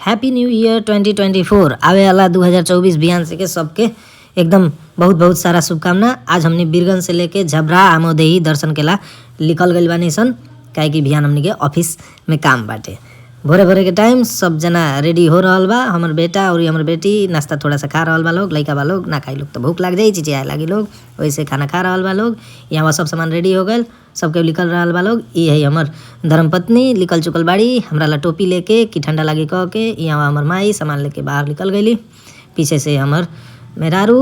Happy new year 2024 आवे वाला 2024 बिहान से के सबके एकदम बहुत बहुत सारा शुभकामना। आज हमने बीरगंज से लेके झबरा आमोदेही दर्शन केला निकल गइल बानी सन, काहे कि बिहान हमनी के ऑफिस में काम बाटे। भोरे भोरे के टाइम सब जना रेडी हो रहल बा। हमर बेटा और हमर बेटी नाश्ता थोड़ा सा खा रहल बा लोग, लइका बा लोग ना खाई लोग तो भूख लाग जाई, चिचियाए लागी लोग, वैसे खाना खा रहल बा लोग। यहाँ सब सामान रेडी हो गइल, सबके निकल रहल बा लोग। ई है हमर धर्मपत्नी निकल चुकल बाड़ी हमरा ला टोपी लेके कि ठंडा लागी कह के। यहाँ हमर माई सामान लेके बाहर निकल गईली, पीछे से हमर मेहरारू,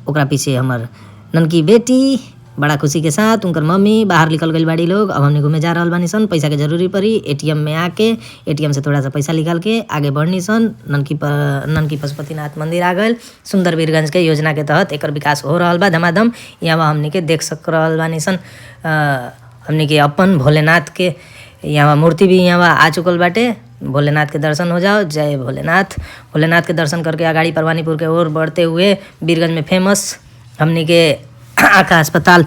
ओकरा पीछे हमर ननकी बेटी बड़ा खुशी के साथ उनकर मम्मी बाहर निकल गइल बाड़ी लोग। अब हमनी घूमे जा रहल बानी सन, पैसा के जरूरी पड़ी एटीएम में आके एटीएम से थोड़ा सा पैसा निकाल के आगे बढ़नी सन। ननकी पशुपतिनाथ मंदिर आ गइल। सुंदर बीरगंज के योजना के तहत एकर विकास हो रहल बा धमाधम। यहाँ हमनी के देख सक रहल बानी सन। हमनी के अपन भोलेनाथ के यहाँ मूर्ति भी यहाँ आ चुकल बाटे। भोलेनाथ के दर्शन हो जाओ, जय भोलेनाथ। भोलेनाथ के दर्शन करके अगाड़ी परवानीपुर के ओर बढ़ते हुए बीरगंज में फेमस हमनी के आँखा अस्पताल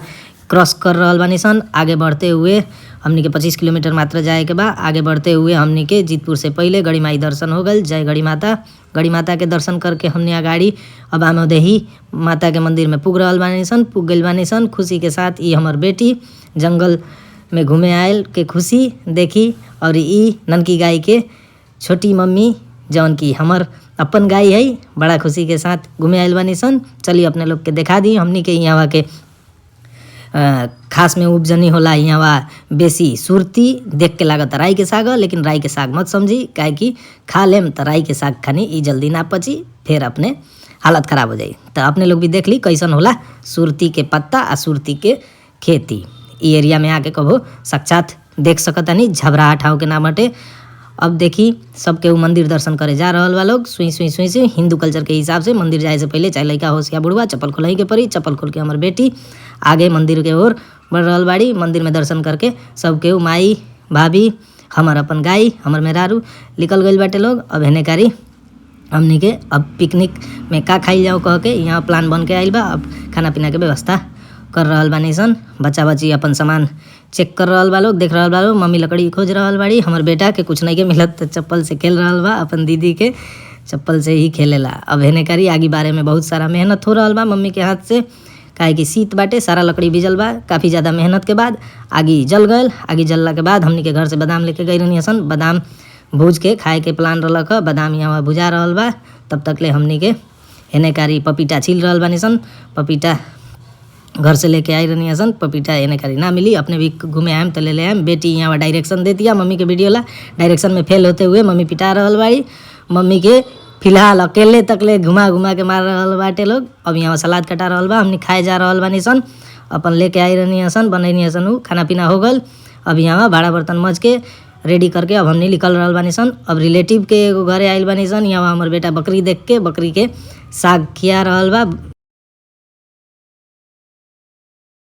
क्रॉस कर रहल बानी सन। आगे बढ़ते हुए हमनी के 25 किलोमीटर मात्र जाए के बा। आगे बढ़ते हुए हमनी के जीतपुर से पहले गड़ी माई दर्शन हो गइल, जय गड़ी माता। गड़ी माता के दर्शन करके हमनी अगाड़ी अब आमोदेही माता के मंदिर में पुग रहल बानी सन, पुग गइल बानी सन खुशी के साथ। ई हमर बेटी जंगल में घूमे आयल के खुशी देखी और ई ननकी गाय के छोटी मम्मी जौन की हमर अपन गाय है बड़ा खुशी के साथ घूमे आयल बानी सन। चलिए अपने लोग के देखा दी हमनी के यहाँ के खास में उपजनी होला यहाँ बेसी सुरती। देख के लागत राई के साग, लेकिन राई के साग मत समझी, काहे कि खा लेम त राई के साग खानी ई जल्दी ना पची, फिर अपने हालत खराब हो जाई। तो अपने लोग भी देख ली कैसन होला सुरती के पत्ता आ सुरती के खेती। ई एरिया में आके कभो साक्षात देख सकतानी। झबरा ठाउँ के नाम हटे। अब देखी सब केहू मंदिर दर्शन करे जा रहल बा लोग। सुई सुई सुई सुई हिंदू कल्चर के हिसाब से मंदिर जाए से पहले चाहे लइका होस या बुढ़वा चप्पल खोलही के पड़ी। चप्पल खोल के हमर बेटी आगे मंदिर के ओर बढ़ रहल बाड़ी। मंदिर में दर्शन करके सब केहू माई भाभी हमर अपन गाई हमर मेहरारू निकल गइल बाटे लोग। अब हेने कारी हमनी के अब पिकनिक में का खाइल जाओ कह के यहाँ प्लान बन के आइल बा। अब खाना पीना के व्यवस्था कर रहल बानी सन। बच्चा बच्ची अपन सामान चेक कर रहल बा लोग, देख रहल बा लोग। मम्मी लकड़ी खोज रहल बाड़ी, हमर बेटा के कुछ नहीं के मिलत त चप्पल से खेल रहल बा, अपन दीदी के चप्पल से ही खेलेला। अब हेने कारी आगे बारे में बहुत सारा मेहनत हो रहल बा मम्मी के हाथ से, काहे कि शीत बाटे, सारा लकड़ी भिजल बा। काफ़ी ज़्यादा मेहनत के बाद आगी जल गइल। आगी जलला के बाद हमनी के घर से बादाम लेके गई रहनी सन। बादाम भूज के खाए के प्लान रहलक ह। बादाम यहाँ भुजा रहल बा। तब तक ले हमनी के हेने कारी पपीता छील रहल बानी सन। पपीता घर से लेके आई रहनी सन। पपीता एने कारी ना मिली, अपने भी घूमे आएम तो ले ले आएम। बेटी यहाँ डायरेक्शन दे दिया मम्मी के वीडियो ला। डायरेक्शन में फेल होते हुए मम्मी पिटा रहल बाड़ी। मम्मी के फिलहाल अकेले तकले घुमा घुमा के मार रहल बाटे लोग। अब यहाँ सलाद कटा रहल बा, हमनी खाए जा रहल बानी सन। अपन लेके आई रहनी सन, बनैनी सन, उ खाना पीना हो गइल। अब यहाँ भाड़ा बर्तन मज के रेडी करके अब हमनी निकल रहल बानी सन। अब रिलेटिव के एगो घरे आइल बानी सन। यहाँ हमर बेटा बकरी देख के बकरी के साग खिया रहल बा।